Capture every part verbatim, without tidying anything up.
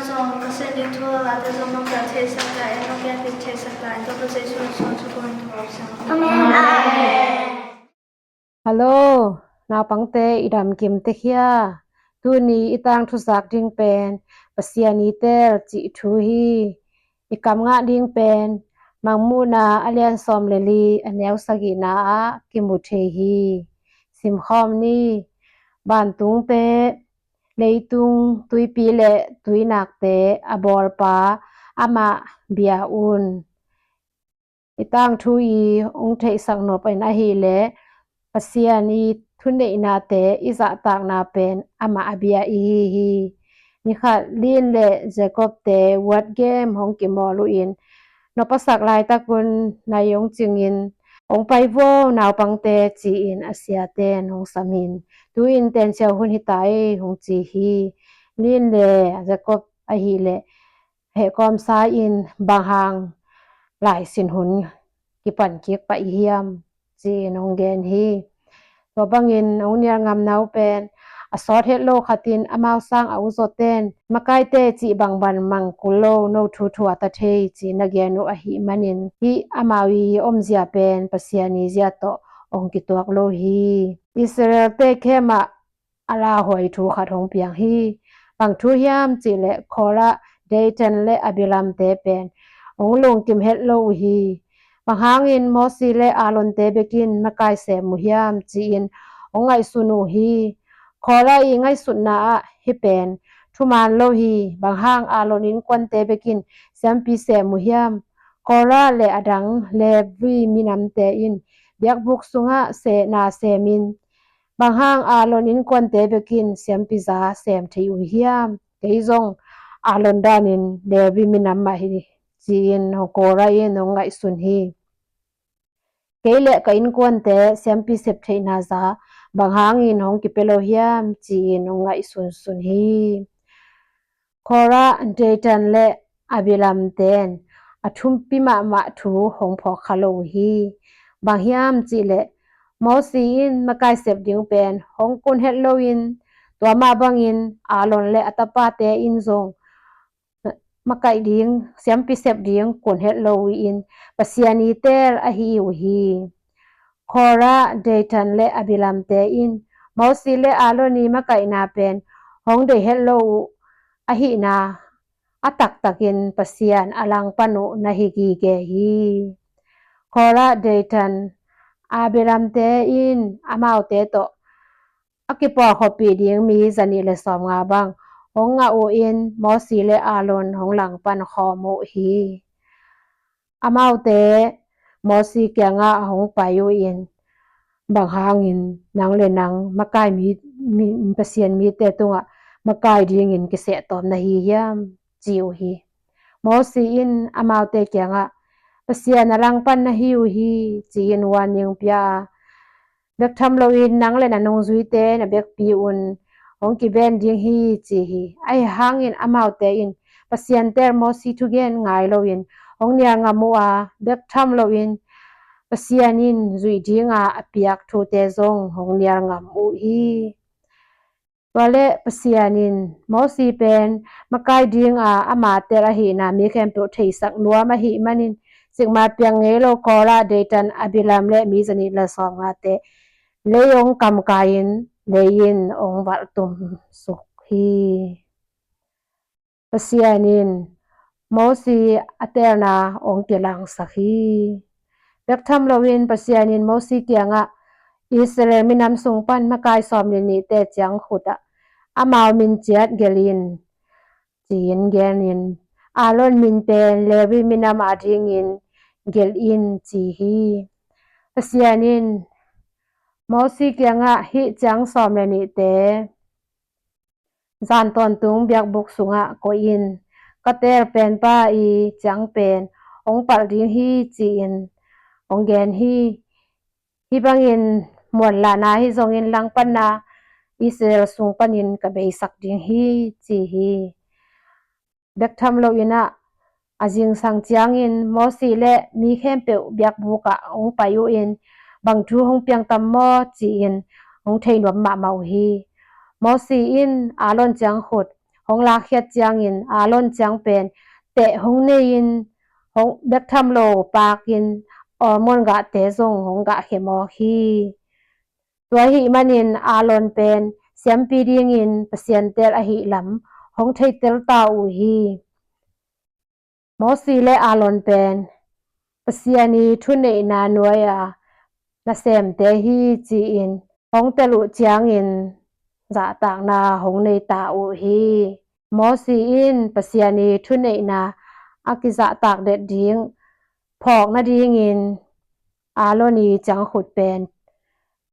Zong ka sin ding thu a late zong nong tel theisak ta in, nong gen theisak ta in, Topa Jesu min suang thu kong in thu a siang. Amen. Hello, naupangte i dam kim tek hia? Tuni i tangthu zak ding pen Pasian i tel cih thu hi. I kam ngah ding pen Mangmuhna a lian sawm le li a neu sagihna ah kimu thei hi. Simkhawm ni. Vantungte, leitung, tuipi le tuinakte a bawlpa amah bia un. I tangthu i hong theihsak nop in ahih leh Pasian i thuneihnate i zahtakna pen amah a bia i hi hi. Nikhat Lin le Jacob te word game hong kimawl uh in, nop a sak laitak un nai hong cingin, hong pai vo naupangte, ci-in a siate in hong sam in, tu-in tenciau hun hi ta ei, hong ci hi. Lin le Jacob ahih leh hehkawmsa in, bang hang laisin hun kipan kik pah i hiam, ci-in hong gen hi. Tua bangin hong nial ngamna uh pen a sawt het lo khat in amau sang a uzaw ten, makaite cih bang bang mang kul lo, no thu thu a ta thei, ci-in na gen uh ahih manin, hih amau i omzia pen Pasian i zia tawh hong kituak lo hi. Israel-te khem ah a lauhuai thu khat hong piang hi. Bang thu hiam cih leh Korah, Datan le Abiram-te pen hong lungkim het lo uh hi. Bang hangin Mosi le Aaron-te bekin makai sem uh hiam, ci-in hong ngaihsun uh hi. Korah i ngaihsutna ah hih pen thuman lo hi. Bang hang Aaron innkuante bekin siampi sem uh hiam? Korah le a dang Levi minamte in biakbuk sungah sehna semin, bang hang Aaron innkuante bekin siampiza sem thei uh hiam? Kei zong Aaron danin Levi minam mah hi, ci-in Korah in hong ngaihsun hi. Kei le ka innkuante siampi sep theihna za bang hangin hong kipia lo hiam, ci-in hong ngaihsunsun hi. Korah, Datan le Abiram ten a thupi mahmah thu hong phawk kha lo uh hi. Bang hiam cih leh Mosi in makai sep ding pen hong kun het loin, tua mah bangin Aaron le a tapate in zong makai ding, siampi sep ding kun het lo uh in, Pasian i teel ahi uh hi. Korah, Datan le Abiram-te in Mosi le Aaron i makaihna pen hong deih het lo uh ahihna a taktakin Pasian a langpan uh na hi gige hi. Korah, Datan, Abiram-te in amaute tawh a kipawlkhopih ding mi zanih le sawmnga bang hong ngah uh in, Mosi le Aaron hong langpan khawm uh hi. Amaute Mosi kiangah hong pai uh in, bang hangin nang le nang makai mi, mi, Pasian mite tungah makai dingin kiseh tawm na hi hiam, ci uh hi. Mosi in amaute kiangah, Pasian a langpan na hi uh hi, ci-in warning pia, bek tham loin nang le na nungzuite na bekpi un hong kiven ding hi, ci hi. Ahi hangin amaute in Pasian teel Mosi thugen ngai loin hong nial ngam uh a, bek tham loin Pasian in zuih dinga a piak thute zong hong nial ngam uh hi. Tua leh Pasian in Mosi pen makai dinga ama teel ahihna mi khempeuh theisak nuam ahih manin, sikmal piang ngei lo Korah, Datan, Abiram le mi zanih le sawmngate lei hong kamkai-in, lei in hong valhtum suk hi. Pasian in Mosi a teelna hong kilangsak hi. Bek tham loin Pasian in Mosi kiangah, Israel minam sung pan makai sawm le nihte ciangkhut ah amau min ciat gelh in, ci-in genin, Aaron min pen Levi minam adingin gelh in, ci hi. Pasian in Mosi kiangah, hih ciang sawm le nihte zan tawntung biakbuk sungah koih in, ka teel penpa i ciang pen hong palh ding hi, ci-in hong gen hi. Hih bangin muanlahna hi zongin langpanna Israel sung panin ka beisak ding hi, ci hi. Bek tham loin ah a zingsang ciangin Mosi le mi khempeuh biakbuk ah hong pai uh in, bang thu hong piang tam maw, ci-in hong thei nuam mahmah uh hi. Mosi in Aaron ciangkhut hong lakkhiat ciangin Aaron ciang pen teh hong nei-in hong bek tham lo pakin almond gahte zong hong gahkhia mawk hi. Tua ahih manin Aaron pen siampi dingin Pasian teel ahih lam hong theitel ta uh hi. Mosi le Aaron pen Pasian i thuneihna nuai-a nasemte hi ci-in hong tel uh ciangin zahtakna hong nei ta uh hi. Mosi in Pasian i thuneihna a kizahtak det ding phawk nadingin Aaron i ciangkhut pen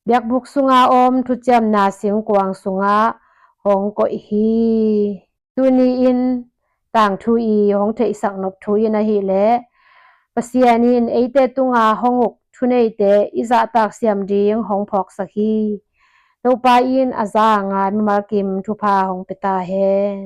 biakbuk sunga om thuciamna singkuang sungah hong koih hi. Tuni-in tangthu i hong theihsak nop thu in ahih leh Pasian in eite tunga hong uk thuneite i zahtak siam ding hong phawksak hi. Topa in a za a ngai mimal kim thupha hong pia ta hen.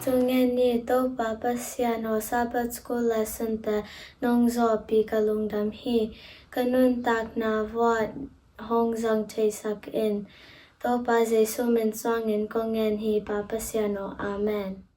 Tung ngen ni Topa Pasian aw, Sabbath School lesson te nong zawhpih ka lungdam hi. Ka nuntakna vuah hong zang theisak in. Topa Jesu min suangin kong ngen hi, Pa Pasian aw. Amen.